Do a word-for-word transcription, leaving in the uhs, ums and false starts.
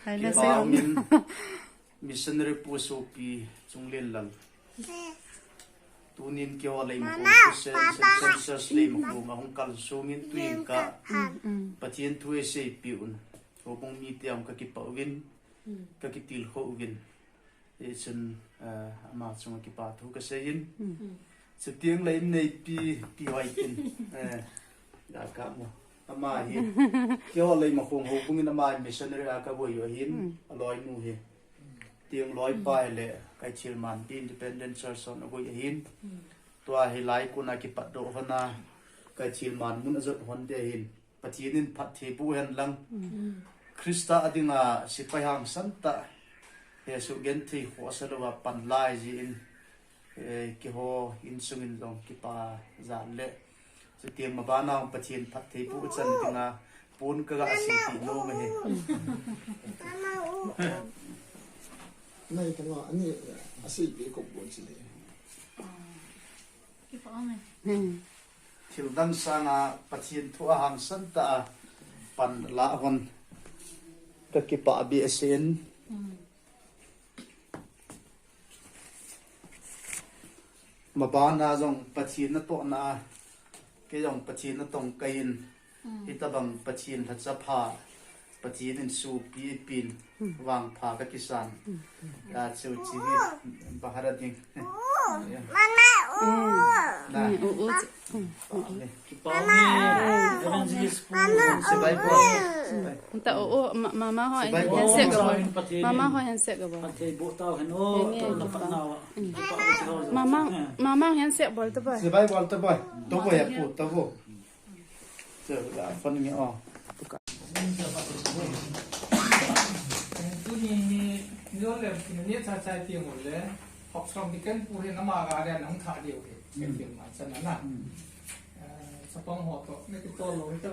Hai la. Kipah um in, missionary pu sopi Chunglenlal. Tunin keiho Leimakhong Christian Mission Church Leimakhong a hung kalsong in tuin ka Pathen thu eiseipeh un houbung mite a hung kakipah uvin, kakitilkhou uvin. Hichun, eh, ama chunga kipathu kasei in. Chuteng le inneipi, Pi Hoitin, eh, ga kamo. Ama hi keiho Leimakhong houbung in ama missionary a kagoi u ahin, aloinu hi. Teng loipa hile Kaithilmanbi Independent Church hon agoi ahin. Tua hilai kona kipatdoh hon a Kaithilman mun ajot hon ding ahin. Pathen in phatthei boh hen lang. Christa a dinga sepai hangsan tah, hesoh genthei khohsa louva pan lai jeh in, eh, keiho insung in jong kipa jal le. Chuteng mabana Pathen phatthei boh chan dinga pon kaga seipeh nom ahi. Nai tanga ani aseipeh kop bon chile. Thil dang sanga Pathen thu a hangsan tah a pan lah hon kakipah behseh in. Mabana jong Pathen natohna a, kei jong Pathen natong kahin, hitabang Pathen lhacha pha, Pathen in sopi eipeh in, vangpha kakisan. Ya, chu chi hi, bahara ding. Ya. Mama, u. Na. U, u, u, u. Kipa ume, Evangelist pu. Sibai bol. Nta, u, u, ma-, mama ho handset ga bol. Mama ho handset ga bol. Phatthei boh tau hen o, nge, nge, to na kipa. Pat nau a. Kipa u. Mama, mama handset bol ta boi. Sibai bol ta boi. To boi ya pu, to boi. Che, ya, phone nge o. Tuni ni, ni le, ni cha cha ti mo le. Hok som ni kan pu he na ma ga le nang tha diu he. Kan film ma chan na. Eh, chapang ho to, ni ki to lo, ni to.